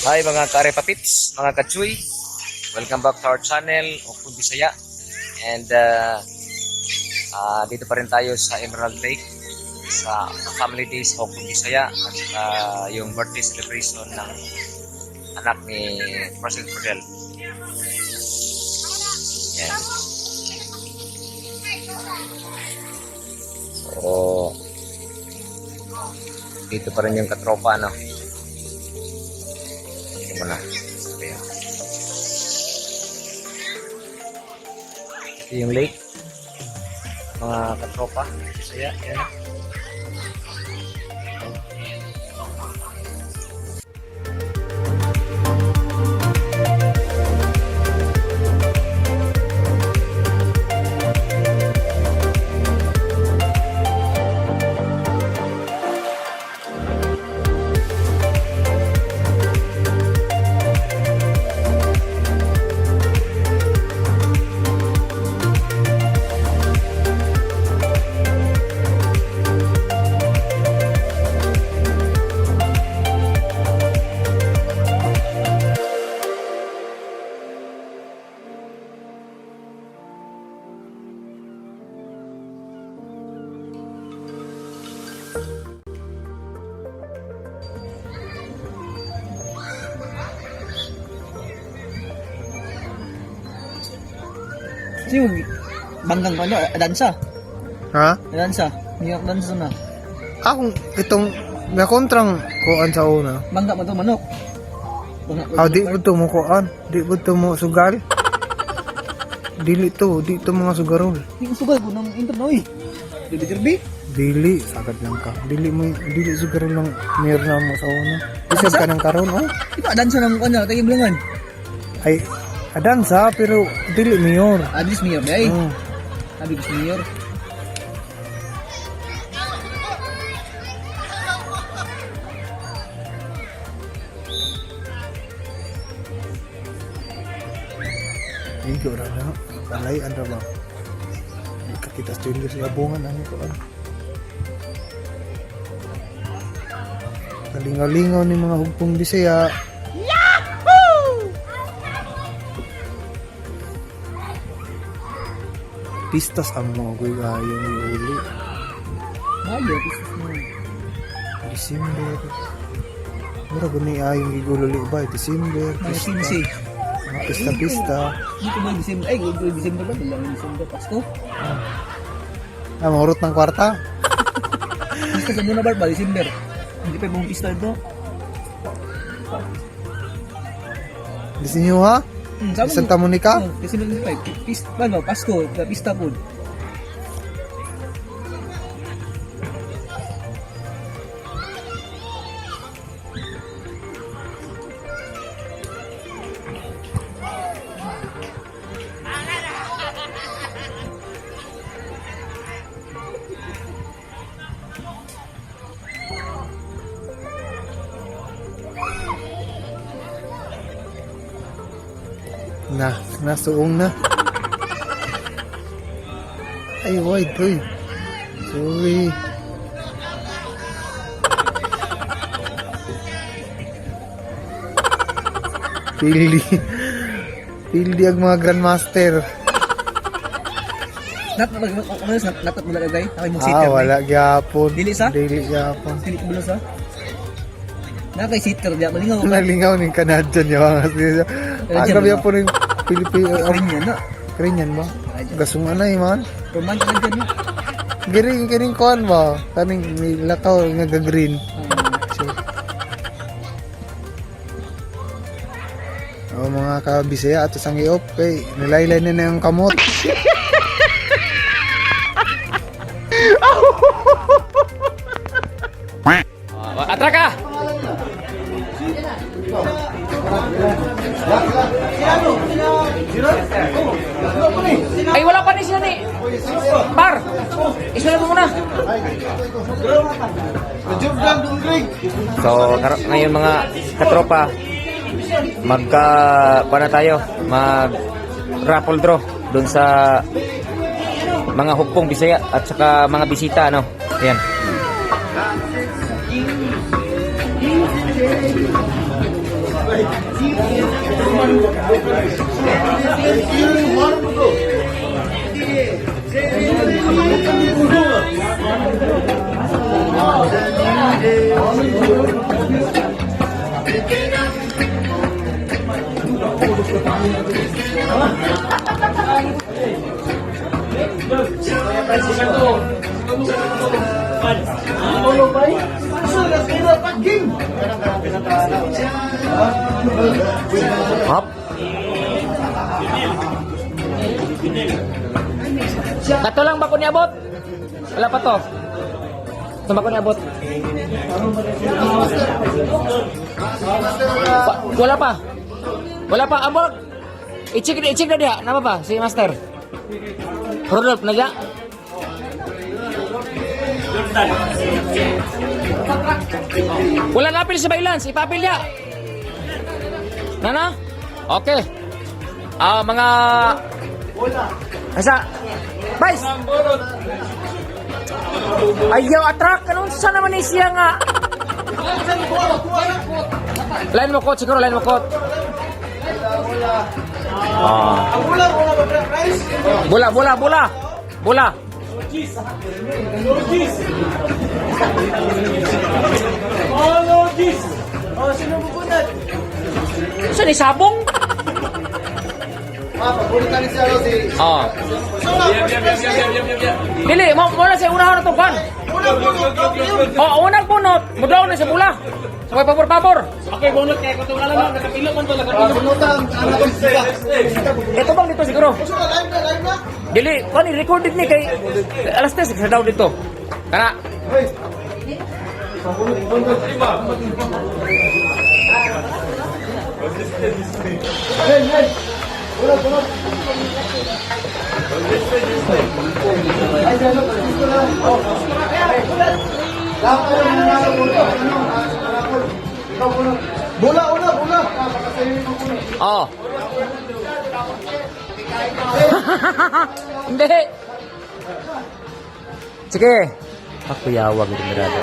Hi mga karepapips, mga kachuy. Welcome back to our channel, Okun Bisaya. And dito pa rin tayo sa Emerald Lake sa Family Days Hokong Bisaya at saka yung birthday celebration ng anak ni President Fidel. Yan. So, dito pa rin yung katropa, no? Ito muna. Ayan. Ito yung lake. Mga katropa. Saya. Ayan. Sino banggang ko ano, dansa. Ha? Dansa. New York dansa na. Akong itong nakontrang kuan sa una. Bangga mo to manok. Bangga Ah, di po to mo kuan. Di po to mo sugal. Dili to, di to mga sugarol. Di ko sugal ko ng interno oy. Dili dirbi. Dili, sagad lang ka. Dili mo, dili sugarol lang mayor na mo sa una. Bisag ka ng karon, oh. Di ba dansa na mo ano, tayo blangan. Ay, adansa pero dili mayor. At least mayor day. Oh. Sabi ko sa mayor. Hindi ra na. Balay an ra ba? Di ka kita stranger sa labongan ano kuan. Kalingaw-lingaw ni mga hugpong Bisaya. Pistas ang mga guy ayo ni uli. Mayo, business mo. December. Mura gani ayong gigululi ba? December. Mga Pista. 15. Mga pista-pista. Di ko ba December? Ay, ko December ba? Bilang December, Pasko. Ah, mahurot ng kwarta. Pista sa muna ba? December. Hindi pa buong pista ito. Disenyo ha? Sama Santa Monica? Oh, December 25. Pista, ano, Pasko, pista po. Na, nasuong na. Ay, wait, uy. Sorry. Pili. Pili ang mga grandmaster. Nat nat nat nat nat wala gay. Nakay mo Ah, sitter. wala gyapon. Dili sa? Dili gyapon. Dili ko sa. Na kay sitter diya malingaw. Nalingaw ni Canadian yung mga siya. Ah, Canadian grabe ba? po ng Pilipino. Kanya na. Korean ba? Gasungan na eh, man. Romantic na dyan na. Giring, kiring kuan ba? Kaning may lakaw nga ga-green. So, oh, mga kabisaya ato sang iop kay nilaylay na na yung kamot. Atraka! Ay, wala pa ni sila ni. Par! Isulat mo muna. So, ngayon mga katropa, magka, pa na tayo, mag raffle draw dun sa mga hugpong Bisaya at saka mga bisita, ano. Ayan. Hop. Kato lang ba ko niabot? Wala pa to. Ito ba ko niabot? Wala pa. Wala pa. Amor. I-check, i-check na diha. Nama pa si Master. Rudolph na diha. Wala na apil sa bailans. Ipapil niya. Nana? Okay. Ah, mga Asa? Vice! Ayaw, atrak! Anong sa naman ni siya nga? Line mo kot, siguro line mo kot. Ah. Bola, bola, bola. Bola. Saan ni sabong? Oh. Dili, mo mo na sa unahon na kan. Oh, unang bunot, mudaw na sa bula. Sa may pabor-pabor. Okay, bunot kay ko alam mo nakapilo man to, nakapilo. Ito bang dito siguro? Dili, kani recorded ni kay alas 3 sa daw dito. Kana. Bola, una, bola. Oh. Hindi. Sige. Ako yawag ito mirado.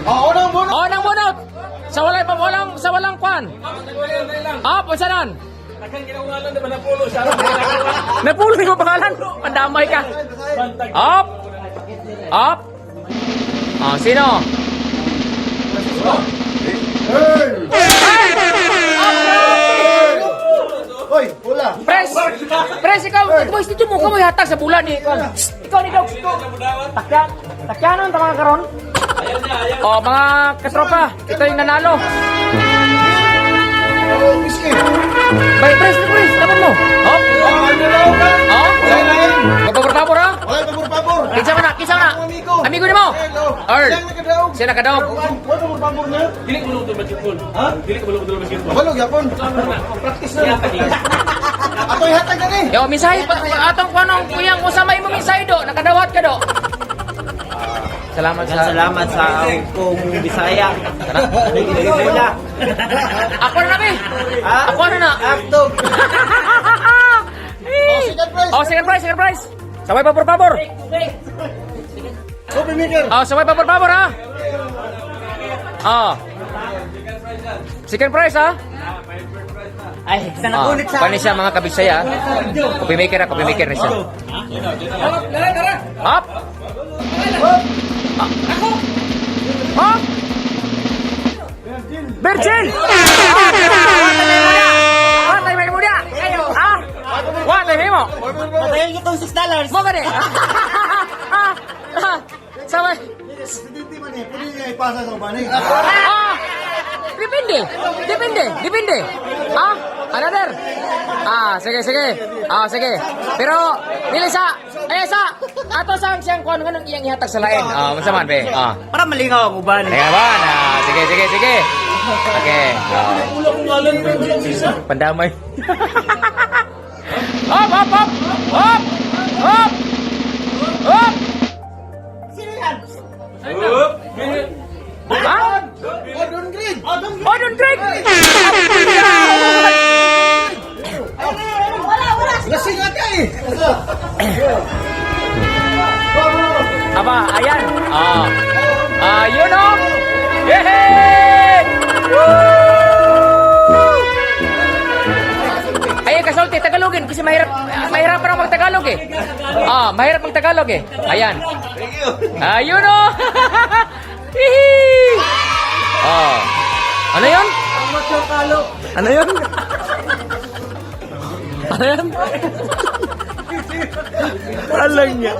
Oh, unang bunot. Oh, nang bunot. Sa walay pa walang sa walang kwan. Ah, pasanan. Takan ginaungalan di ba napulo siya. Napulo yung pangalan. Pandamay ka. Up. Up. Ah, sino? Hoy, bola. Press! Press, ikaw! Boys, dito mo ka mo hatag sa bulan ni. Ikaw ni Dogs. Takyan. Takyanon ta mga karon. Oh, mga katropa, ito yung nanalo. Oh, miski. Bay, press, press, laban mo. Hop. Oh, ano lang ka? Oh. Lain. Pabor-pabor ha. Wala pabor-pabor. Kinsa man na, kinsa man na. Ang amigo. Amigo nimo. Hello. Earl. Siyang nakadaog. Siya nakadaog. Wala pabor-pabor na. Dili ko balog basketball. Ha? Dili ko balog basketball. Balog yapon. Practice na. Ato ihatag na ni. Yo, mensahe pa atong kuanong kuyang usa may mo mensahe do, nakadawat ka do. Salamat sa Salamat sa kong Bisaya. Wala. Ako na nabi. Ako na na. Aktog. Oh, second prize. Oh, second prize, second prize. Sabay pabor pabor. Coffee maker. Oh, sabay pabor pabor ha. Oh. Second prize ha. Ay, sa Ah, nagulit sa paano siya mga kabisaya? Coffee maker ha, coffee maker na siya. Up! Ah. Up! Virgil! Ah, watay mo na! Ah! Watay mo! Patayin ko tong $6. Mo gani! Ah! Ah! Sabay! Presidente man eh, pwede niya ipasa sa uban eh. Ah! Depende! Depende! Depende! Ah? Another? Ah, sige, sige. Ah, sige. Pero, dili sa, ay sa, ato sa ang siyang kuan nganong iyang ihatag sa lain. Ah, unsa man be? Ah. Para malingaw ang uban. Teka ba? Ah, sige, sige, sige. Okay. Ah. Pandamay. Hop, hop, hop! Hop! Hop! Hop! Ha? Odon Green. Odon Drake! Lasing ata eh. Aba, ayan. Ah. Ah, yun oh. Kasi mahirap, mahirap pa mag-Tagalog eh. Ah, mahirap mag-Tagalog eh. Ayan. Thank you. Ayun oh! Hihi! Oh. Ano yun? Ano yun? Ano yun? Alam niya.